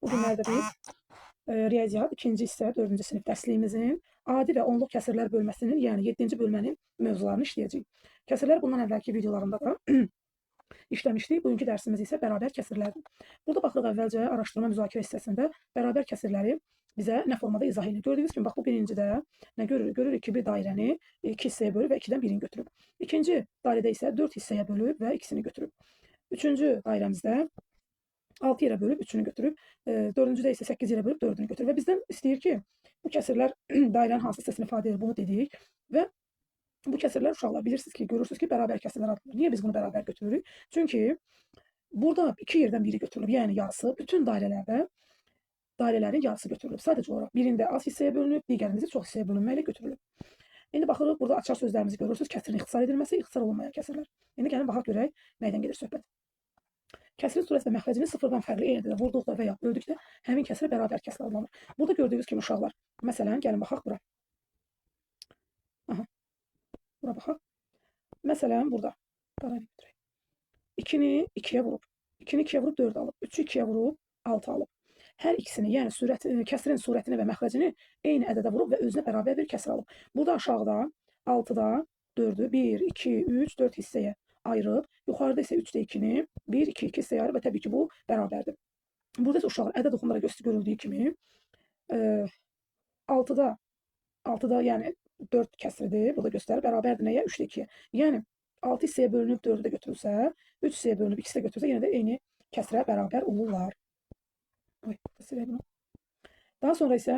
Bu günlərdə biz riyaziyyat 2-ci hissə 4-cü sinif dərsliyimizin adi və onluq kəsirlər bölməsinin, yəni 7-ci bölmənin mövzularını işləyəcəyik. Kəsirlər bundan əvvəlki videolarında da işləmişdik. Bugünkü dərsimiz isə bərabər kəsirlərdir. Burada baxırıq əvvəlcə araşdırma müzakirə hissəsində bərabər kəsirləri bizə nə formada izah edir. Gördüyünüz kimi bax bu birincidə nə görürük? Görürük ki, bir dairəni 2 hissəyə bölüb və 2-dən birini götürüb. İkinci dairədə isə 4 hissəyə bölüb və ikisini götürüb. Üçüncü dairəmizdə 6 yerə bölüb 3-ünü götürüb. Dördüncüdə isə 8 yerə bölüb 4-ünü götürüb. Və bizdən istəyir ki, bu kəsirlər dairənin hansı hissəsini ifadə edir, bunu dedik. Və bu kəsirlər uşaqlar bilirsiniz ki, görürsünüz ki, bərabər kəsirlər adlanır. Niyə biz bunu bərabər götürürük? Çünki burada iki yerdən biri götürülüb, yəni yarısı bütün dairələrdə dairələrin yarısı götürülüb. Sadəcə olaraq birində az hissəyə bölünüb, digərində isə çox hissəyə bölünməklə götürülüb. İndi baxırıq, burada açar sözlərimizi görürsünüz. Kəsirin ixtisar edilməsi, ixtisar olunmayan kəsirlər. İndi gəlin baxaq görək nədən gedir söhbət. Kəsirin surət və məxrəcini sıfırdan fərqli eyni ədədə vurduqda və ya böldükdə həmin kəsirə bərabər kəsir adlanır. Burada gördüyünüz kimi uşaqlar, məsələn, gəlin baxaq bura. Aha. Bura baxaq. Məsələn, burada. Qara götürək. 2-ni 2-yə vurub. 2-ni 2-yə vurub 4 alıb. 3-ü 2-yə vurub 6 alıb. Hər ikisini, yəni surət, kəsirin surətini və məxrəcini eyni ədədə vurub və özünə bərabər bir kəsir alıb. Burada aşağıda 6-da 4-ü 1, 2, 3, 4 hissəyə ayırıb. Yuxarıda isə 3-də 2-ni 1, 2, 2 hissəyə ayırıb və təbii ki, bu bərabərdir. Burada isə uşaqlar ədəd oxunlara görüldüyü kimi 6-da yəni 4 kəsirdir. Burada göstərir. Bərabərdir nəyə? 3-də 2-yə. Yəni 6 hissəyə bölünüb 4-ü də götürülsə, 3 hissəyə bölünüb 2-si də götürülsə, yenə də eyni kəsirə bərabər olurlar. Oy, silək bunu. Daha sonra isə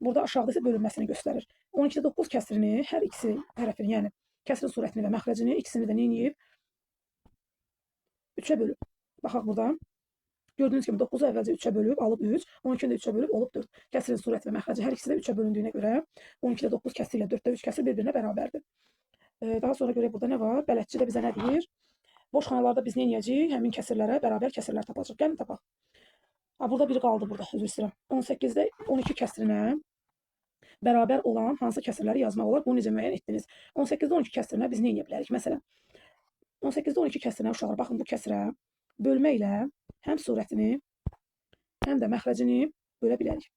burada aşağıda isə bölünməsini göstərir. 12-də 9 kəsirini hər ikisi tərəfini, yəni kəsirin surətini və məxrəcini ikisini də nə edib? 3-ə bölüb. Baxaq burada. Gördüyünüz kimi 9-u əvvəlcə 3-ə bölüb, alıb 3, 12-ni də 3-ə bölüb, olub 4. Kəsirin surəti və məxrəci hər ikisi də 3-ə bölündüyünə görə 12-də 9 kəsiri ilə 4-də 3 kəsir bir-birinə bərabərdir. Daha sonra görək burada nə var? Bələdçi də bizə nə deyir? Boş xanalarda biz nə edəcəyik? Həmin kəsirlərə bərabər kəsirlər tapacaq. Gəlin tapaq. Ha, burada biri qaldı burada, üzr istəyirəm. 18-də 12 kəsirinə bərabər olan hansı kəsirləri yazmaq olar? Bunu necə müəyyən etdiniz? 18-də 12 kəsirinə biz nə edə bilərik? Məsələn, 18-də 12 kəsirinə uşaqlar, baxın bu kəsirə bölmə ilə həm surətini, həm də məxrəcini bölə bilərik.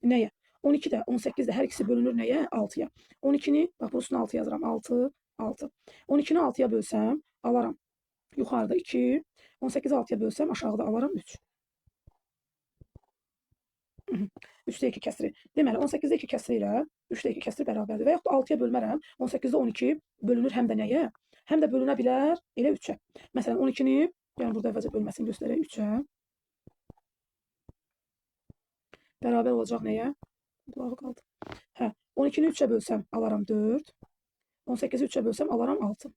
Nəyə? 12-də, 18-də hər ikisi bölünür nəyə? 6-ya. 12-ni, bax burasını 6 yazıram. 6, 6. 12-ni 6-ya bölsəm, alaram. Yuxarıda 2, 18-i 6-ya bölsəm, aşağıda alaram 3. 3-də 2 kəsiri. Deməli, 18-də 2 kəsiri ilə 3-də 2 kəsiri bərabərdir. Və yaxud da 6-ya bölmərəm. 18-də 12 bölünür həm də nəyə? Həm də bölünə bilər elə 3-ə. Məsələn, 12-ni, yəni burada əvvəlcə bölməsini göstərək 3-ə. Bərabər olacaq nəyə? Bulağı qaldı. Hə, 12-ni 3-ə bölsəm, alaram 4. 18-i 3-ə bölsəm, alaram 6.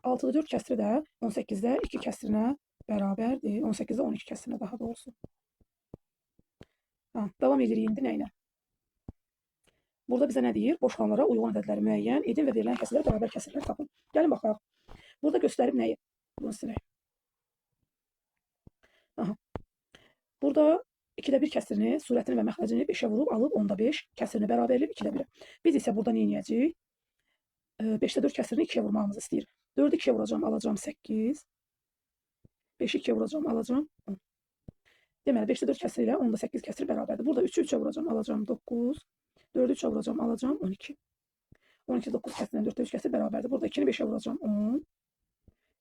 6-da 4 kəsiri də 18-də 2 kəsirinə bərabərdir. 18-də 12 kəsirinə daha doğrusu. Ha, davam edirik indi nə ilə? Burada bizə nə deyir? Boş xanalara uyğun ədədləri müəyyən edin və verilən kəsirlərə bərabər kəsirlər tapın. Gəlin baxaq. Burada göstərib nəyi? Bunu silək. Aha. Burada 2-də 1 kəsirini, surətini və məxrəcini 5-ə vurub, alıb 10-da 5 kəsirini bərabər edib 2-də 1-ə. Biz isə burada nə edəcəyik? 5-də 4 kəsirini 2-yə vurmağımızı istəyir. 4-ü 2-yə vuracağam, alacağam 8. 5-i 2-yə vuracağam, alacağam 10. Deməli, 5-də 4 kəsiri ilə 10-da 8 kəsiri bərabərdir. Burada 3-ü 3-ə vuracağam, alacağam 9. 4-ü 3-ə vuracağam, alacağam 12. 12-də 9 kəsirindən 4-də 3 kəsiri bərabərdir. Burada 2-ni 5-ə vuracağam, 10.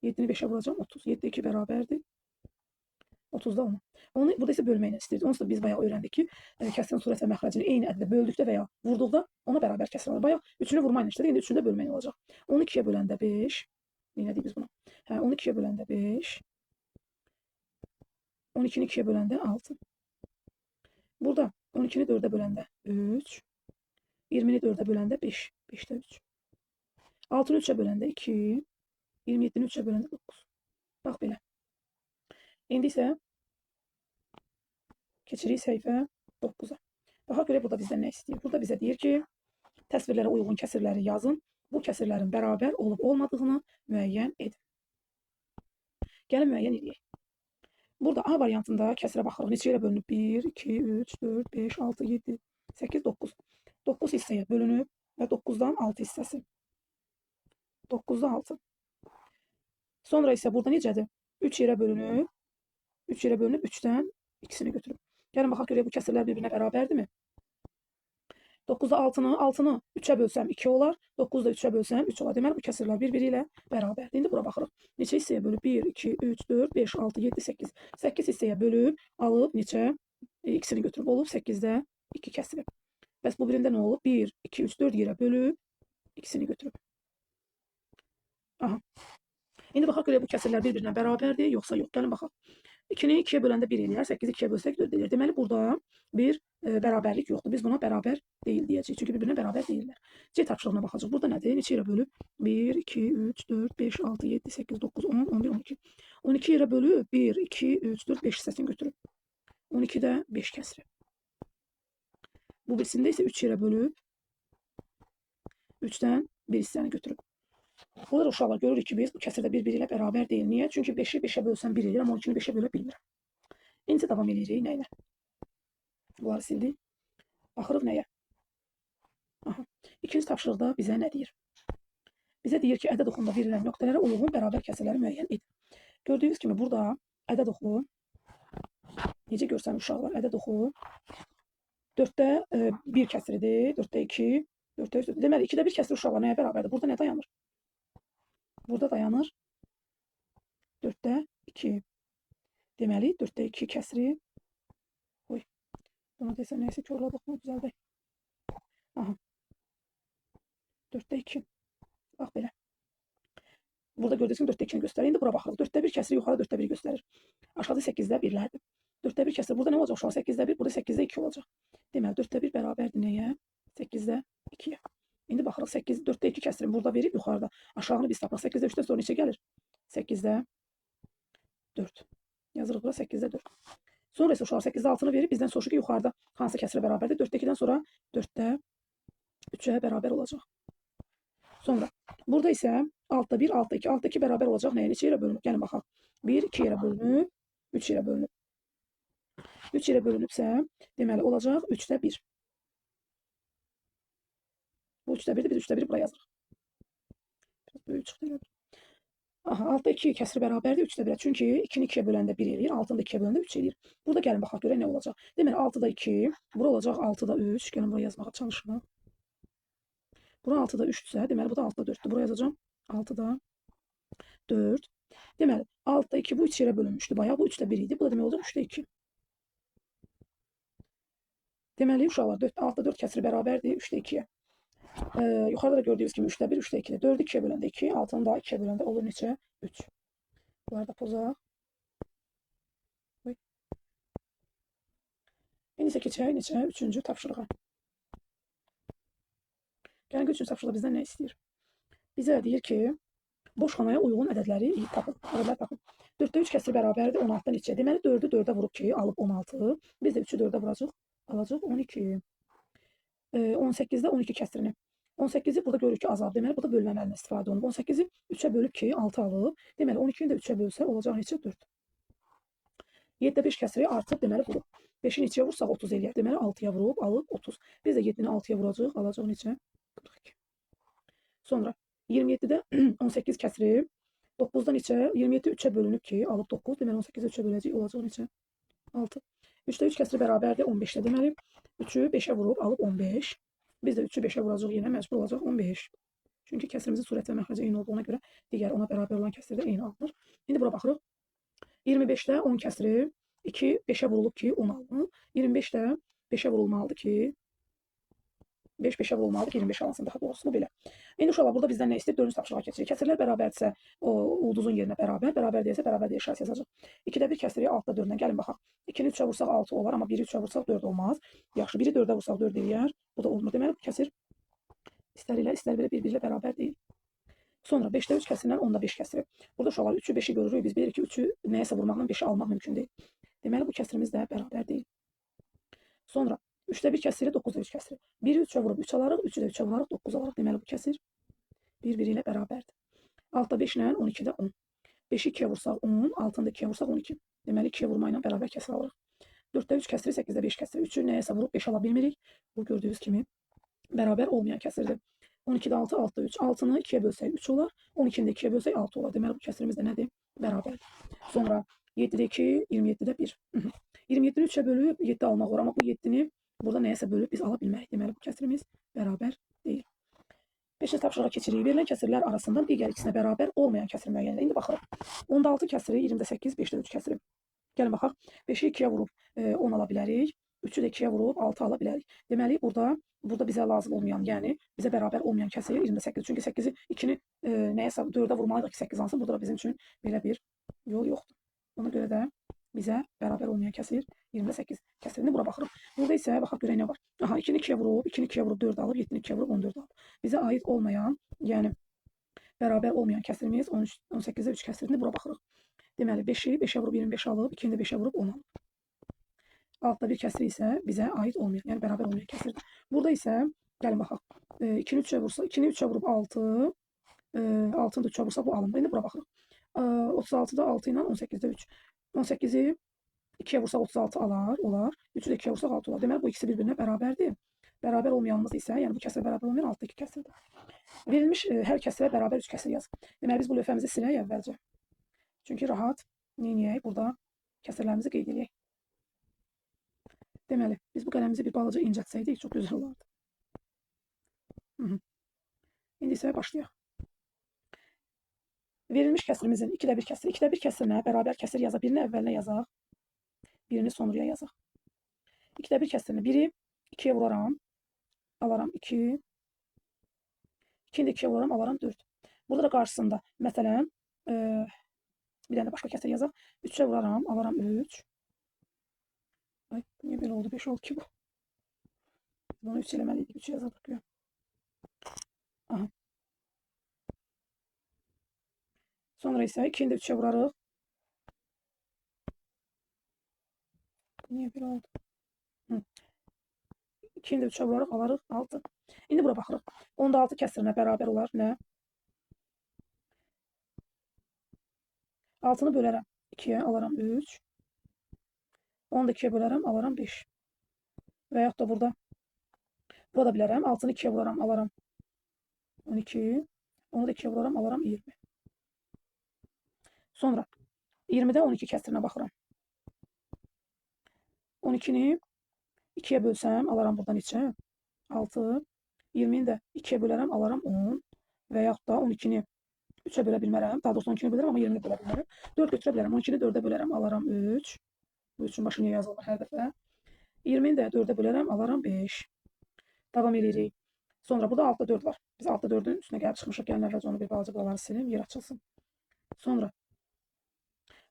7-ni 5-ə vuracağam, 30. 7-də 2 bərabərdir. 30-da 10. Onu burada isə bölməklə istəyirdi. Onsuz da biz bayaq öyrəndik ki, kəsirin surət və məxrəcini eyni ədədə böldükdə və ya vurduqda ona bərabər kəsir alır. Bayaq 3-ünü vurmayla işlədik, indi 3-ünü də bölməklə olacaq. Onu 2-yə böləndə 5. Nə deyik biz buna? Hə, onu 2-yə böləndə 5. 12-ni 2-yə böləndə 6. Burada 12-ni 4-ə böləndə 3. 20-ni 4-ə böləndə 5. 5-də 3. 6-nı 3-ə böləndə 2. 27-ni 3-ə böləndə 9. Bax belə. İndi isə keçirik səhifə 9-a. Baxaq görək burada bizdən nə istəyir. Burada bizə deyir ki, təsvirlərə uyğun kəsirləri yazın. Bu kəsirlərin bərabər olub olmadığını müəyyən edin. Gəlin müəyyən edək. Burada A variantında kəsirə baxırıq. Neçə yerə bölünüb? 1, 2, 3, 4, 5, 6, 7, 8, 9. 9 hissəyə bölünüb və 9-dan 6 hissəsi. 9-da 6. Sonra isə burada necədir? 3 yerə bölünüb. 3 yerə bölünüb 3-dən ikisini götürüb. Gəlin baxaq görək bu kəsirlər bir-birinə bərabərdirmi? 9-da 6-nı 3-ə bölsəm 2 olar. 9-da 3-ə bölsəm 3 olar. Deməli, bu kəsirlər bir-biri ilə bərabərdir. İndi bura baxırıq. Neçə hissəyə bölüb? 1, 2, 3, 4, 5, 6, 7, 8. 8 hissəyə bölüb, alıb neçə? İkisini götürüb olub 8-də 2 kəsiri. Bəs bu birində nə olub? 1, 2, 3, 4 yerə bölüb, ikisini götürüb. Aha. İndi baxaq görək bu kəsirlər bir-birinə bərabərdir, yoxsa yox. Gəlin baxaq. 2-ni 2-yə böləndə 1 eləyər, 8-i 2-yə bölsək 4 eləyər. Deməli, burada bir bərabərlik yoxdur. Biz buna bərabər deyil deyəcəyik. Çünki bir-birinə bərabər deyirlər. C tapşırığına baxacaq. Burada nədir? Neçə yerə bölüb? 1, 2, 3, 4, 5, 6, 7, 8, 9, 10, 11, 12. 12 yerə bölüb 1, 2, 3, 4, 5 hissəsini götürüb. 12-də 5 kəsiri. Bu birisində isə 3 yerə bölüb 3-dən 1 hissəni götürüb. Burada da uşaqlar görürük ki, biz bu kəsirdə bir-biri ilə bərabər deyil. Niyə? Çünki 5-i 5-ə bölsəm 1 eləyir, amma 12-ni 5-ə bölə bilmirəm. İndi davam edirik nə ilə? Bunları sildik. Baxırıq nəyə? Aha. İkinci tapşırıqda bizə nə deyir? Bizə deyir ki, ədəd oxunda verilən nöqtələrə uyğun bərabər kəsirləri müəyyən edin. Gördüyünüz kimi burada ədəd oxu, necə görsənir uşaqlar? Ədəd oxu 4-də 1 kəsiridir, 4-də 2, 4-də 3. Deməli, 2-də 1 kəsiri uşaqlar nəyə bərabərdir? Burada nə dayanır? Burada dayanır 4-də 2. Deməli, 4-də 2 kəsiri. Oy, bunu desəm nəysə korladıq mı? Düzəldək. Aha. 4-də 2. Bax belə. Burada gördüyünüz kimi 4-də 2-ni göstərir. İndi bura baxırıq. 4-də 1 kəsiri yuxarı 4-də 1 göstərir. Aşağıda 8-də 1-lərdir. 4-də 1 kəsiri burada nə olacaq uşaqlar? 8-də 1, burada 8-də 2 olacaq. Deməli, 4-də 1 bərabərdir nəyə? 8-də 2-yə. İndi baxırıq 8, 4-də 2 kəsirini burada verib yuxarıda. Aşağını biz tapırıq. 8-də 3-dən sonra neçə gəlir? 8-də 4. Yazırıq bura 8-də 4. Sonra isə uşaqlar 8-də 6-nı verib bizdən soruşur ki, yuxarıda hansı kəsirə bərabərdir? 4-də 2-dən sonra 4-də 3-ə bərabər olacaq. Sonra burada isə 6-da 1, 6-da 2, 6-da 2 bərabər olacaq. Nəyə? Neçə yerə bölünüb? Gəlin baxaq. 1, 2 yerə bölünüb, 3 yerə bölünüb. 3 yerə bölünübsə, deməli olacaq 3-də 1. Bu 3-də 1-dir. Biz 3-də 1-i bura yazırıq. Biraz böyük çıxdı elə bir. Aha, 6-da 2 kəsiri bərabərdir 3-də 1-ə. Çünki 2-ni 2-yə böləndə 1 eləyir, 6-nı da 2-yə böləndə 3 eləyir. Burada gəlin baxaq görək nə olacaq. Deməli 6-da 2, bura olacaq 6-da 3. Gəlin bura yazmağa çalışaq. Bura 6-da 3-dürsə, deməli bu da 6-da 4-dür. Bura yazacağam 6-da 4. Deməli 6-da 2 bu 3 yerə bölünmüşdü. Bayaq bu 3-də 1 idi. Bu da demək olacaq 3-də 2. Deməli uşaqlar 6-da 4 kəsiri bərabərdir 3-də 2-yə. Yuxarıda da gördüyünüz kimi 3-də 1, 3-də 2-dir. 4-ü 2-yə böləndə 2, 6-nı da 2-yə böləndə olur neçə? 3. Bunları da pozaq. İndi isə keçək neçə? 3-cü tapşırığa. Gəlin ki, 3-cü tapşırıqda bizdən nə istəyir? Bizə deyir ki, boş xanaya uyğun ədədləri tapın. Ədədlər tapın. 4-də 3 kəsiri bərabərdir 16-dan neçə? Deməli, 4-ü 4-ə vurub ki, alıb 16. Biz də 3-ü 4-ə vuracaq, alacaq 12. 18-də 12 kəsirini. 18-i burada görürük ki, azalıb. Deməli, burada bölmə əməlindən istifadə olunub. 18-i 3-ə bölüb ki, 6 alıb. Deməli, 12-ni də 3-ə bölsə olacaq neçə? 4. 7-də 5 kəsiri artıb, deməli, vurub. 5-i neçəyə vursaq 30 eləyər. Deməli, 6-ya vurub, alıb 30. Biz də 7-ni 6-ya vuracaq, alacaq neçə? 42. Sonra 27-də 18 kəsiri 9-da neçə? 27 3-ə bölünüb ki, alıb 9. Deməli, 18-i 3-ə böləcək, olacaq neçə? 6. 3-də 3 kəsiri bərabərdir 15-də. Deməli, 3-ü 5-ə vurub, alıb 15. Biz də 3-ü 5-ə vuracaq yenə, məcbur olacaq 15. Çünki kəsirimizin surət və məxrəci eyni olduğuna görə digər ona bərabər olan kəsir də eyni alınır. İndi bura baxırıq. 25-də 10 kəsiri 2 5-ə vurulub ki, 10 alınır. 25-də 5-ə vurulmalıdır ki, 5 5-ə vurulmalıdır ki, 25 alınsın daha doğrusu bu belə. İndi uşaqlar burada bizdən nə istəyir? 4-cü tapşırığa keçirik. Kəsirlər bərabərdirsə, o ulduzun yerinə bərabər, bərabər deyilsə bərabər deyə işarəsi yazacaq. 2-də 1 kəsiri 6-da 4-dən gəlin baxaq. 2-ni 3-ə vursaq 6 olar, amma 1-i 3-ə vursaq 4 olmaz. Yaxşı, 1-i 4-ə vursaq 4 eləyər. Bu da olmur. Deməli bu kəsir istər ilə, istər belə bir-biri ilə bərabər deyil. Sonra 5-də 3 kəsirindən 10-da 5 kəsiri. Burada uşaqlar 3-ü 5-i görürük. Biz bilirik ki, 3-ü nəyəsə vurmaqla 5-i almaq mümkün deyil. Deməli bu kəsirimiz də bərabər deyil. Sonra 3-də 1 kəsiri, 9-da 3 kəsiri. 1-i 3-ə vurub 3 alarıq, 3-ü də 3-ə vurarıq, 9 alarıq. Deməli bu kəsir bir-biri ilə bərabərdir. 6-da 5 ilə 12-də 10. 5-i 2-yə vursaq 10, 6-nı da 2-yə vursaq 12. Deməli 2-yə vurma ilə bərabər kəsir alırıq. 4-də 3 kəsiri, 8-də 5 kəsiri. 3-ü nəyəsə vurub 5 ala bilmirik. Bu gördüyünüz kimi bərabər olmayan kəsirdir. 12-də 6, 6-da 3. 6-nı 2-yə bölsək 3 olar. 12-ni də 2-yə bölsək 6 olar. Deməli bu kəsirimiz də nədir? Bərabərdir. Sonra 7-də 2, 27-də 1. 27-ni 3-ə bölüb 7 almaq olur. Amma bu 7-ni burada nəyəsə bölüb biz ala bilmərik. Deməli, bu kəsirimiz bərabər deyil. 5-ci tapşırığa keçirik. Verilən kəsirlər arasından digər ikisinə bərabər olmayan kəsir müəyyən edilir. İndi baxırıq. 10-da 6 kəsiri, 28, 5-də 3 kəsiri. Gəlin baxaq. 5-i 2-yə vurub 10 ala bilərik. 3-ü də 2-yə vurub 6 ala bilərik. Deməli, burada bizə lazım olmayan, yəni bizə bərabər olmayan kəsir 28. Çünki 8-i 2-ni nəyəsə 4-ə vurmalıyıq ki, 8 alsın. Burada da bizim üçün belə bir yol yoxdur. Ona görə də bizə bərabər olmayan kəsir 28 kəsirini bura baxırıq. Burada isə baxaq görək nə var. Aha, 2-ni 2-yə vurub, 2-ni 2-yə vurub 4 alıb, 7-ni 2-yə vurub 14 alıb. Bizə aid olmayan, yəni bərabər olmayan kəsirimiz 18-də 3 kəsirini bura baxırıq. Deməli, 5-i 5-ə vurub 25 alıb, 2-ni də 5-ə vurub 10 alıb. Altda bir kəsir isə bizə aid olmayan, yəni bərabər olmayan kəsirdir. Burada isə gəlin baxaq. 2-ni 3-ə vursa, 2-ni 3-ə vurub 6, 6-nı da 3-ə vursa bu alınmır. İndi bura baxırıq. 36-da 6 ilə 18-də 3. 18-i 2-yə vursaq 36 alar, olar. 3-ü də 2-yə vursaq 6 olar. Deməli, bu ikisi bir-birinə bərabərdir. Bərabər olmayanımız isə, yəni bu kəsirə bərabər olmayan altdakı kəsirdir. Verilmiş hər kəsirə bərabər 3 kəsir yaz. Deməli, biz bu lövhəmizi silək əvvəlcə. Çünki rahat neyniyək? Burada kəsirlərimizi qeyd eləyək. Deməli, biz bu qələmimizi bir balaca incətsəydik, çox gözəl olardı. İndi isə başlayaq. Verilmiş kəsirimizin 2-də 1 kəsiri, 2-də 1 kəsirinə bərabər kəsir yazaq. Birini əvvəlinə yazaq, birini sonraya yazaq. 2-də 1 kəsirini biri 2-yə vuraram, alaram 2. 2-ni də 2-yə vuraram, alaram 4. Burada da qarşısında, məsələn, bir dənə də başqa kəsir yazaq. 3-ə vuraram, alaram 3. Ay, niyə belə oldu? 5 oldu ki bu. Bunu 3 eləməliydik, 3 yazırdıq güya. Aha. Sonra isə 2-ni də 3-ə vurarıq. Bu niyə belə oldu? 2-ni də 3-ə vurarıq, alarıq 6. İndi bura baxırıq. 10-da 6 kəsirinə bərabər olar nə? 6-nı bölərəm 2-yə, alaram 3. 10-u da 2-yə bölərəm, alaram 5. Və yaxud da burada vura da bilərəm. 6-nı 2-yə vuraram, alaram 12. Onu da 2-yə vuraram, alaram 20. Sonra 20-də 12 kəsirinə baxıram. 12-ni 2-yə bölsəm, alaram burada neçə? 6. 20-ni də 2-yə bölərəm, alaram 10. Və yaxud da 12-ni 3-ə bölə bilmərəm. Daha doğrusu 12-ni bölərəm, amma 20-ni bölə bilmərəm. 4 götürə bilərəm. 12-ni 4-ə bölərəm, alaram 3. Bu 3-ün başı niyə yazılmır hər dəfə? 20-ni də 4-ə bölərəm, alaram 5. Davam edirik. Sonra burada 6-da 4 var. Biz 6-da 4-ün üstünə gəlib çıxmışıq. Gəlin əvvəlcə onu bir balaca buraları silim, yer açılsın. Sonra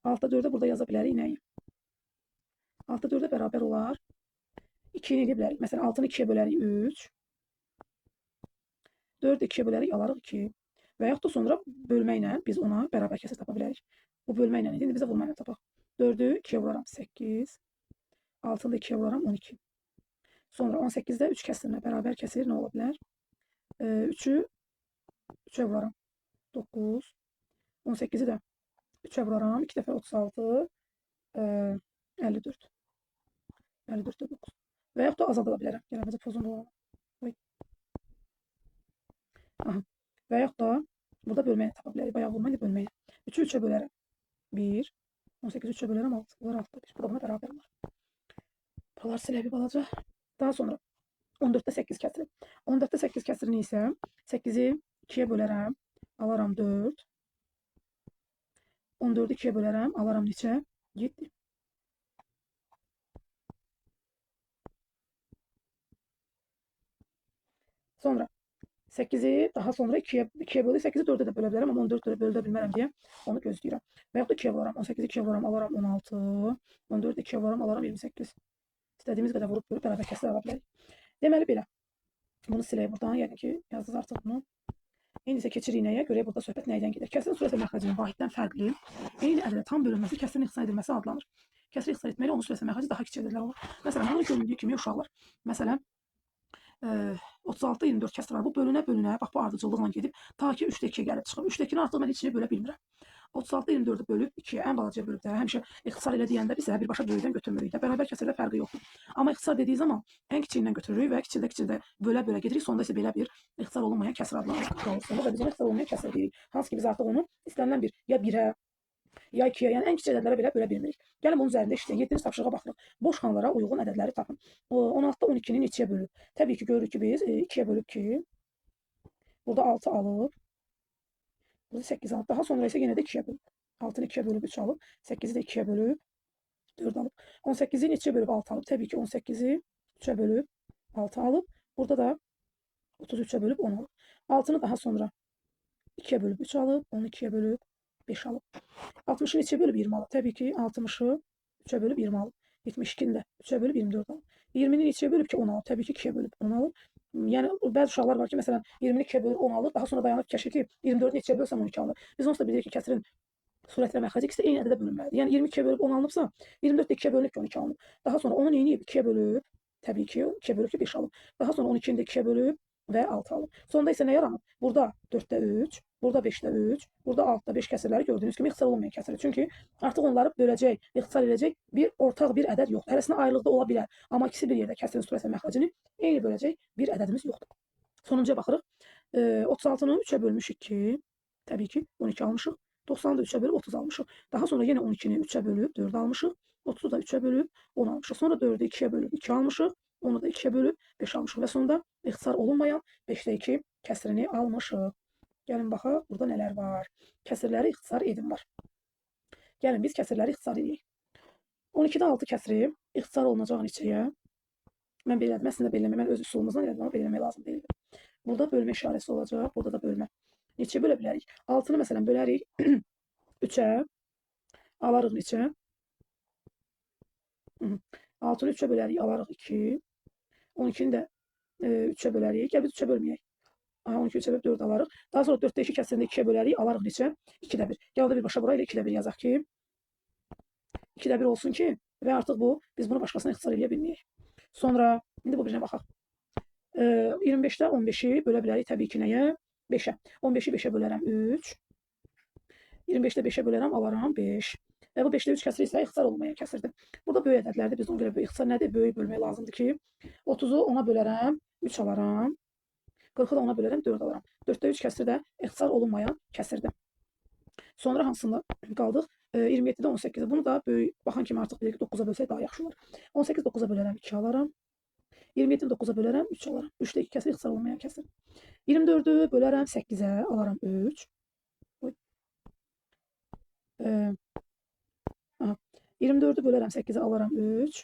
6-da 4-ə burada yaza bilərik nəyi? 6-da 4-ə bərabər olar. 2-ni eləyə bilərik. Məsələn, 6-nı 2-yə bölərik 3. 4-ü 2-yə bölərik, alarıq 2. Və yaxud da sonra bölməklə biz ona bərabər kəsir tapa bilərik. Bu bölməklə idi. İndi bizə vurmayla tapaq. 4-ü 2-yə vuraram 8. 6-nı da 2-yə vuraram 12. Sonra 18-də 3 kəsirinə bərabər kəsir nə ola bilər? 3-ü 3-ə vuraram 9. 18-i də 3-ə vuraram. 2 dəfə 36, 54. 54-də 9. Və yaxud da azalda bilərəm. Gəl, əvvəlcə pozunu alalım. Aha. Və yaxud da burada bölməyini tapa bilərik. Bayağı vurmayla bölməyini. 3-ü 3-ə bölərəm. 1. 18-i 3-ə bölərəm 6. Bunlar 6-da 1. Bu da buna bərabər olar. Buralar silək bir balaca. Daha sonra 14-də 8 kəsiri. 14-də 8 kəsirini isə 8-i 2-yə bölərəm. Alaram 4. 14-ü 2-yə bölərəm. Alaram neçə? 7. Sonra 8-i daha sonra 2-yə bölük. 8-i 4-ə də bölə bilərəm, amma 14-ə bölə bilmərəm deyə onu gözləyirəm. Və yaxud da 2-yə vuraram. 18-i 2-yə vuraram, alaram 16. 14-ü 2-yə vuraram, alaram 28. İstədiyimiz qədər vurub bölüb bərabər kəsir ala bilərik. Deməli belə. Bunu silək buradan. Yəqin ki, yazdınız artıq bunu. İndi isə keçirik nəyə? Görək burada söhbət nəydən gedir. Kəsirin sürət və məxrəcinin vahiddən fərqli, eyni ədədə tam bölünməsi kəsirin ixtisar edilməsi adlanır. Kəsiri ixtisar etməklə onun sürət və məxrəci daha kiçik ədədlər olur. Məsələn, burada göründüyü kimi uşaqlar. Məsələn, 36-24 kəsir var. Bu bölünə-bölünə, bax bu ardıcıllıqla gedib ta ki 3-də 2-yə gəlib çıxır. 3-də 2-ni artıq mən heç nəyə bölə bilmirəm. 36-24-ü bölüb 2-yə, ən balacaya bölüb də həmişə ixtisar elə deyəndə biz birbaşa böyükdən götürmürük də. Bərabər kəsirdə fərqi yoxdur. Amma ixtisar dediyi zaman ən kiçiyindən götürürük və kiçildə-kiçildə bölə-bölə gedirik. Sonda isə belə bir ixtisar olunmayan kəsir adlanır. Sonda da biz ona ixtisar olunmayan kəsir deyirik. Hansı ki biz artıq onu istənilən bir ya 1-ə, Ya 2-yə, yəni ən kiçik ədədlərə belə bölə bilmirik. Gəlin bunun üzərində işləyək. 7-ci tapşırığa baxırıq. Boş xanalara uyğun ədədləri tapın. 16-da 12-ni neçəyə bölüb? Təbii ki, görürük ki, biz 2-yə bölüb ki, burada 6 alıb, burada 8 alıb. Daha sonra isə yenə də 2-yə bölüb. 6-nı 2-yə bölüb 3 alıb, 8-i də 2-yə bölüb 4 alıb. 18-i neçəyə bölüb 6 alıb? Təbii ki, 18-i 3-ə bölüb 6 alıb. Burada da 33-ə bölüb 10 alıb. 6-nı daha sonra 2-yə bölüb 3 alıb, 10-u 2-yə bölüb 5 alıb. 60-ı neçəyə bölüb 20 alıb? Təbii ki, 60-ı 3-ə bölüb 20 alıb. 72-ni də 3-ə bölüb 24 alıb. 20-ni neçəyə bölüb ki 10 alıb? Təbii ki, 2-yə bölüb 10 alıb. Yəni, bəzi uşaqlar var ki, məsələn, 20-ni 2-yə bölür 10 alır. Daha sonra dayanıb fikirləşir ki, 24-ü neçəyə bölsəm 12 alır. Biz onsuz da bilirik ki, kəsirin surət və məxrəci ikisi də eyni ədədə bölünməlidir. Yəni, 22-yə bölüb 10 alınıbsa, 24 də 2-yə bölünüb ki, 12 alınıb. Daha sonra onu neyniyib? 2-yə bölüb, təbii ki, 2-yə bölüb ki, 5 alıb. Daha sonra 12-ni də 2-yə bölüb və 6 alıb. Sonda isə nə yaranıb? Burada 4-də 3, burada 5-də 3, burada 6-da 5 kəsirləri gördüyünüz kimi ixtisar olunmayan kəsirdir. Çünki artıq onları böləcək, ixtisar edəcək bir ortaq bir ədəd yoxdur. Hərəsinə ayrılıqda ola bilər. Amma ikisi bir yerdə kəsirin surət və məxrəcini eyni böləcək bir ədədimiz yoxdur. Sonuncuya baxırıq. 36-nı 3-ə bölmüşük ki, təbii ki, 12 almışıq. 90-ı da 3-ə bölüb 30 almışıq. Daha sonra yenə 12-ni 3-ə bölüb 4 almışıq. 30-u da 3-ə bölüb 10 almışıq. Sonra 4-ü 2-yə bölüb 2 almışıq. Onu da 2-yə bölüb 5 almışıq və sonda ixtisar olunmayan 5-də 2 kəsirini almışıq. Gəlin baxaq, burada nələr var. Kəsirləri ixtisar edin var. Gəlin biz kəsirləri ixtisar edək. 12-də 6 kəsiri ixtisar olunacaq neçəyə? Mən belə elədim, əslində belə eləmək, mən öz üsulumuzdan elədim, amma belə eləmək lazım deyildi. Burada bölmə işarəsi olacaq, burada da bölmə. Neçəyə bölə bilərik? 6-nı məsələn bölərik 3-ə, alarıq neçə? 6-nı 3-ə bölərik, alarıq 2. 12-ni də 3-ə bölərik. Gəl biz 3-ə bölməyək. Aha, 12 3-ə bölüb 4 alarıq. Daha sonra 4-də 2 kəsirində 2-yə bölərik, alarıq neçə? 2-də 1. Gəl orada birbaşa bura ilə 2-də 1 yazaq ki, 2-də 1 olsun ki, və artıq bu, biz bunu başqasına ixtisar eləyə bilməyək. Sonra, indi bu birinə baxaq. 25-də 15-i bölə bilərik təbii ki nəyə? 5-ə. 15-i 5-ə bölərəm 3. 25-də 5-ə bölərəm, alaram 5. Və bu 5-də 3 kəsiri isə ixtisar olunmayan kəsirdir. Burada böyük ədədlərdir. Biz ona görə böyük ixtisar nədir? Böyük bölmək lazımdır ki, 30-u 10-a bölərəm, 3 alaram. 40-ı da 10-a bölərəm, 4 alaram. 4-də 3 kəsir də ixtisar olunmayan kəsirdir. Sonra hansında qaldıq? 27-də 18-ə. Bunu da böyük baxan kimi artıq bilir ki, 9-a bölsək daha yaxşı olar. 18 9-a bölərəm, 2 alaram. 27-ni 9-a bölərəm, 3 alaram. 3-də 2 kəsir ixtisar olunmayan kəsir. 24-ü bölərəm 8-ə, alaram 3. Aha. 24-ü bölərəm 8-ə, alaram 3.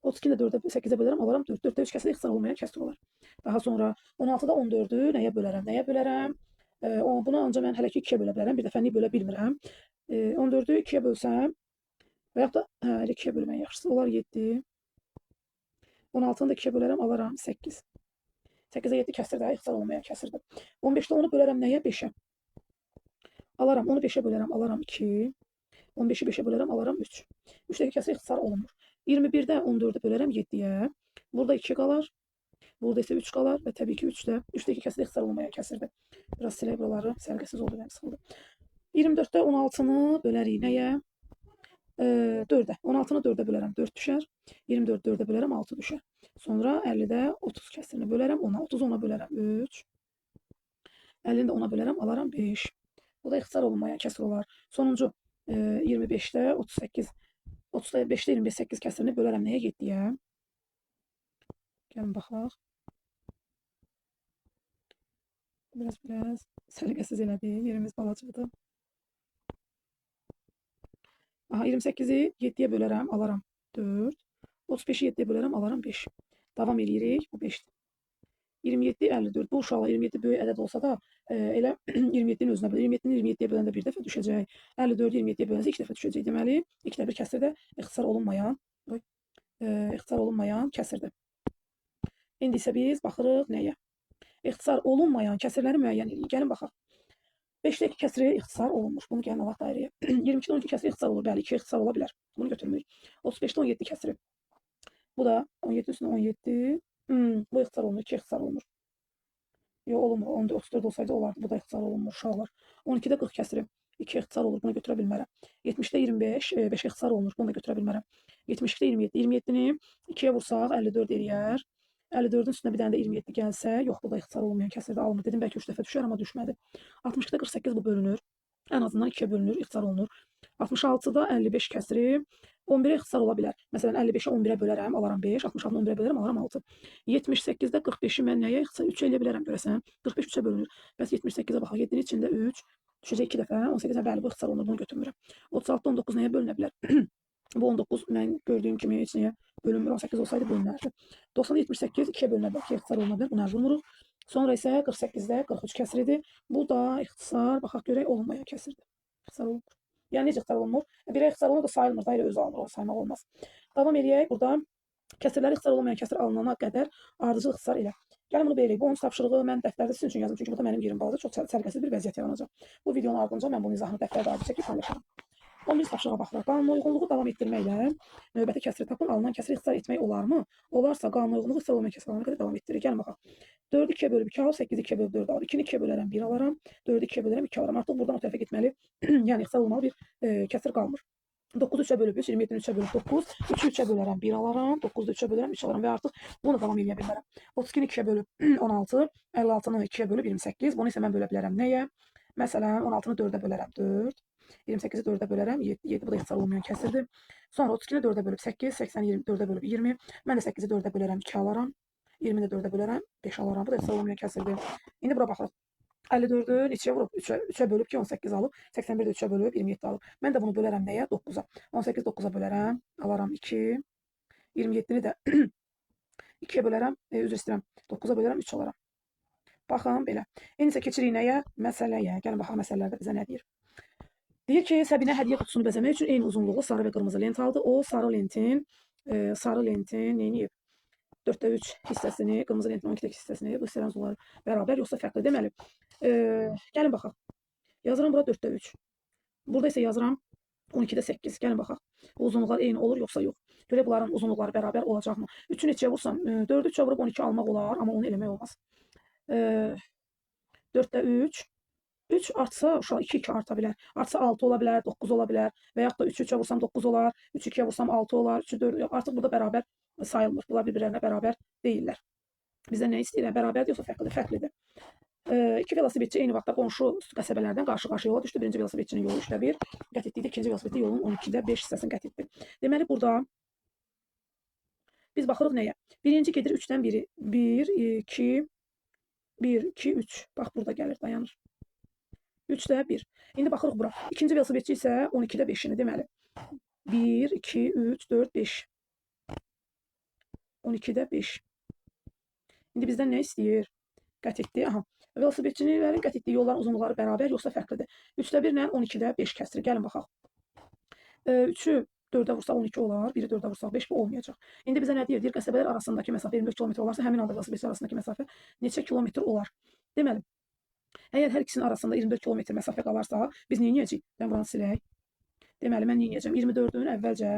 32-ni də 4-ə, 8-ə bölərəm, alaram 4. 4-də 3 kəsir ixtisar olunmayan kəsir olar. Daha sonra 16-da 14-ü nəyə bölərəm? Nəyə bölərəm? Bunu ancaq mən hələ ki 2-yə bölə bilərəm. Bir dəfə bölə bilmirəm. 14-ü 2-yə bölsəm və yaxud da elə 2-yə bölmək yaxşısı olar 7. 16-nı da 2-yə bölərəm, alaram 8. 8-ə 7 kəsir də, ixtisar olunmayan kəsirdir. 15-də 10-u bölərəm nəyə? 5-ə. Alaram, 10-u 5-ə bölərəm, alaram 2. 15-i 5-ə bölərəm, alaram 3. 3-dəki kəsir ixtisar olunmur. 21-də 14-ü bölərəm 7-yə. Burada 2 qalar. Burada isə 3 qalar və təbii ki 3-də. 3-dəki kəsir ixtisar olunmayan kəsirdir. Biraz silək buraları, səliqəsiz oldu, mənim sıxıldı. 24-də 16-nı bölərik nəyə? 4-ə. 16-nı 4-ə bölərəm, 4 düşər. 24-ü 4-ə bölərəm, 6 düşər. Sonra 50-də 30 kəsirini bölərəm, 10-a. 30-u 10-a bölərəm, 3. 50-ni də 10-a bölərəm, alaram 5. Bu da ixtisar olunmayan kəsir olar. Sonuncu 25-də 38, 35-də 28 kəsirini bölərəm nəyə? 7-yə. Gəlin baxaq. Biraz səliqəsiz elədik. Yerimiz balacadır. Aha, 28-i 7-yə bölərəm, alaram 4. 35-i 7-yə bölərəm, alaram 5. Davam eləyirik. Bu 5-dir. 27, 54. Bu uşaqlar 27 böyük ədəd olsa da elə 27-nin özünə bölər. 27-ni 27-yə böləndə bir dəfə düşəcək. 54-ü 27-yə böləndə 2 dəfə düşəcək. Deməli, 2-də 1 kəsir də ixtisar olunmayan, ixtisar olunmayan kəsirdir. İndi isə biz baxırıq nəyə? İxtisar olunmayan kəsirləri müəyyən edirik. Gəlin baxaq. 5-də 2 kəsiri ixtisar olunmuş. Bunu gəlin alaq dairəyə. 22-də 12 kəsiri ixtisar olur. Bəli, 2 ixtisar ola bilər. Bunu götürmürük. 35-də 17 kəsiri. Bu da 17 üstünə 17. Bu ixtisar olunur. 2 ixtisar olunur. Yox, olunmur. 34 olsaydı olardı. Bu da ixtisar olunmur uşaqlar. 12-də 40 kəsiri. 2 ixtisar olur. Bunu götürə bilmərəm. 70-də 25, 5 ixtisar olunur. Bunu da götürə bilmərəm. 72-də 27. 27-ni 2-yə vursaq 54 eləyər. 54-ün üstünə bir dənə də 27 gəlsə, yox, bu da ixtisar olunmayan kəsirdə alınmır. Dedim, bəlkə 3 dəfə düşər, amma düşmədi. 62-də 48 bu bölünür. Ən azından 2-yə bölünür, ixtisar olunur. 66-da 55 kəsiri 11-ə ixtisar ola bilər. Məsələn, 55-i 11-ə bölərəm, alaram 5. 66-nı 11-ə bölərəm, alaram 6. 78-də 45-i mən nəyə ixtisar 3 eləyə bilərəm görəsən? 45 3-ə bölünür. Bəs 78-ə baxaq. 7-nin içində 3 düşəcək 2 dəfə. 18-ə bəli, bu ixtisar olunur, bunu götürmürəm. 36-da 19 nəyə bölünə bilər? Bu 19 mən gördüyüm kimi heç nəyə bölünmür. 18 olsaydı bölünərdi. 90-da 78 2-yə bölünə bilər, 2-yə ixtisar oluna bilər. Buna vurmuruq. Sonra isə 48-də 43 kəsiridir. Bu da ixtisar, baxaq görək, olunmayan kəsirdir. İxtisar olunmur. Yəni necə ixtisar olunmur? 1-ə ixtisar olunur da sayılmır, da elə özü alınır, onu saymaq olmaz. Davam eləyək. Burada kəsirləri ixtisar olunmayan kəsir alınana qədər ardıcıl ixtisar elə. Gəlin bunu belə. Bu 10 tapşırığı mən dəftərdə sizin üçün yazdım. Çünki burada mənim yerim balaca, çox səliqəsiz bir vəziyyət yaranacaq. Bu videonun ardınca mən bunun izahını dəftərdə ayrı çəkib paylaşaram. 11 tapşırığa baxırıq. Qanuna uyğunluğu davam etdirməklə növbəti kəsiri tapın. Alınan kəsiri ixtisar etmək olarmı? Olarsa qanuna uyğunluğu ixtisar olmayan kəsir alınana qədər davam etdirir. Gəlin baxaq. 4-ü 2-yə bölüb 2 alıb, 8-i 2-yə bölüb 4 alıb. 2-ni 2-yə bölərəm, 1 alaram. 4-ü 2-yə bölərəm, 2 alaram. Artıq buradan o tərəfə getməli, yəni ixtisar olmalı bir kəsir qalmır. 9-u 3-ə bölüb 3, 27-ni 3-ə bölüb 9, 3-ü 3-ə bölərəm, 1 alaram, 9-u 3-ə bölərəm, 3 alaram və artıq bunu davam eləyə bilmərəm. 32-ni 2-yə bölüb 16, 56-nı 2-yə bölüb 28. Bunu isə mən bölə bilərəm nəyə? Məsələn, 16-nı 4-ə bölərəm, 4. 28-i 4-ə bölərəm, 7, 7 bu da ixtisar olunmayan kəsirdir. Sonra 32-ni 4-ə bölüb 8, 80-i 24-ə bölüb 20. Mən də 8-i 4-ə bölərəm, 2 alaram. 20-ni də 4-ə bölərəm, 5 alaram. Bu da ixtisar olunmayan kəsirdir. İndi bura baxırıq. 54-ü neçəyə vurub? 3-ə bölüb ki, 18 alıb. 81-i də 3-ə bölüb, 27 alıb. Mən də bunu bölərəm nəyə? 9-a. 18 9-a bölərəm, alaram 2. 27-ni də 2-yə bölərəm, üzr istəyirəm, 9-a bölərəm, 3 alaram. Baxın belə. İndi isə keçirik nəyə? Məsələyə. Gəlin baxaq məsələlərdə bizə nə deyir. Deyir ki, Səbinə hədiyyə qutusunu bəzəmək üçün eyni uzunluqlu sarı və qırmızı lent aldı. O sarı lentin nə edib? 4-də 3 hissəsini, qırmızı lentin 12-də hissəsini, bu hissələrin uzunluqları bərabər yoxsa fərqli. Deməli, gəlin baxaq. Yazıram bura 4-də 3. Burada isə yazıram 12-də 8. Gəlin baxaq. Bu uzunluqlar eyni olur yoxsa yox. Görək bunların uzunluqları bərabər olacaqmı? 3-ü neçəyə vursam, 4-ü 3-ə vurub 12 almaq olar, amma onu eləmək olmaz. 4-də 3. 3 artsa uşaq 2 2 arta bilər. Artsa 6 ola bilər, 9 ola bilər və yaxud da 3-ü 3-ə vursam 9 olar, 3-ü 2-yə vursam 6 olar, 3-ü 4 artıq burada bərabər sayılmır. Bunlar bir-birlərinə bərabər deyillər. Bizdən nə istəyirlər? Bərabərdir yoxsa fərqlidir? Fərqlidir. İki velosipedçi eyni vaxtda qonşu qəsəbələrdən qarşı-qarşıya yola düşdü. Birinci velosipedçinin yolu 3-də 1 qət etdikdə, ikinci velosipedçi yolun 12-də 5 hissəsini qət etdi. Deməli burada biz baxırıq nəyə? Birinci gedir 3-dən 1-i. 1, 2, 1, 2, 3. Bax burada gəlir, dayanır. 3-də 1. İndi baxırıq bura. İkinci velosipedçi isə 12-də 5-ini deməli. 1, 2, 3, 4, 5. 12-də 5. İndi bizdən nə istəyir? Qət etdi. Aha. Velosipedçilərin qət etdiyi yolların uzunluqları bərabər yoxsa fərqlidir? 3-də 1 ilə 12-də 5 kəsiri. Gəlin baxaq. 3-ü 4-ə vursaq 12 olar, 1-i 4-ə vursaq 5, bu olmayacaq. İndi bizə nə deyir? Deyir, qəsəbələr arasındakı məsafə 24 kilometr olarsa, həmin anda velosipedçilər arasındakı məsafə neçə kilometr olar? Deməli, əgər hər ikisinin arasında 24 kilometr məsafə qalarsa, biz nə edəcəyik? Mən buranı silək. Deməli, mən nə edəcəyəm? 24-ün əvvəlcə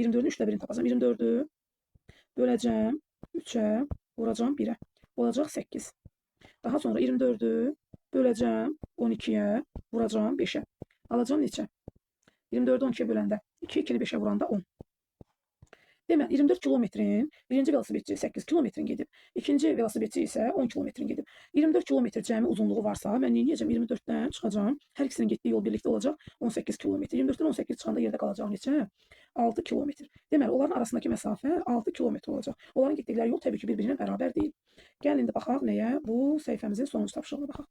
24-ün 3-də 1-ini tapacağam. 24-ü böləcəm 3-ə, vuracağam 1-ə. Olacaq 8. Daha sonra 24-ü böləcəm 12-yə, vuracağam 5-ə. Alacağam neçə? 24-ü 12-yə böləndə 2, 2-ni 5-ə vuranda 10. Deməli, 24 kilometrin birinci velosipedçi 8 kilometrin gedib, ikinci velosipedçi isə 10 kilometrin gedib. 24 kilometr cəmi uzunluğu varsa, mən nə edəcəm? 24-dən çıxacağam. Hər ikisinin getdiyi yol birlikdə olacaq 18 kilometr. 24-dən 18 çıxanda yerdə qalacaq neçə? 6 kilometr. Deməli, onların arasındakı məsafə 6 kilometr olacaq. Onların getdikləri yol təbii ki, bir-birinə bərabər deyil. Gəlin indi baxaq nəyə? Bu səhifəmizin sonuncu tapşırığına baxaq.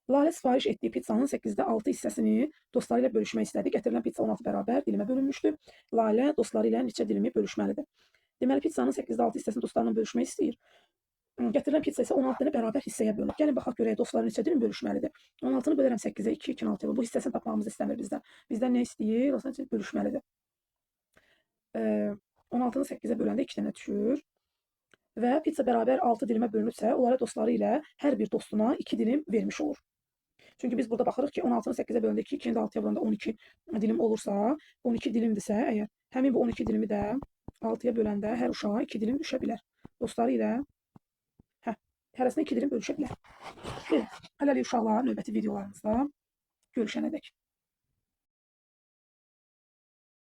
Lalə sifariş etdiyi pizzanın 8-də 6 hissəsini dostları ilə bölüşmək istədi. Gətirilən pizza 16 bərabər dilimə bölünmüşdü. Lalə dostları ilə neçə dilimi bölüşməlidir? Deməli, pizzanın 8-də 6 hissəsini dostlarla bölüşmək istəyir. Gətirilən pizza isə 16 dənə bərabər hissəyə bölünür. Gəlin baxaq görək dostları neçə dilim bölüşməlidir. 16-nı bölərəm 8-ə 2, 2-ni 6-ya. Bu hissəsini tapmağımızı istəmir bizdən. Bizdən nə istəyir? Dostlar bölüşməlidir. 16-nı 8-ə böləndə 2 dənə düşür. Və pizza bərabər 6 dilimə bölünübsə, onlara dostları ilə hər bir dostuna 2 dilim vermiş olur. Çünki biz burada baxırıq ki, 16-nı 8-ə böləndə 2, 2-ni də 6-ya vuranda 12 dilim olursa, 12 dilimdirsə əgər, həmin bu 12 dilimi də 6-ya böləndə hər uşağa 2 dilim düşə bilər. Dostları ilə hərəsinə 2 dilim bölüşə bilər. Belə, hələlik uşaqlar, növbəti videolarımızda görüşənə dək.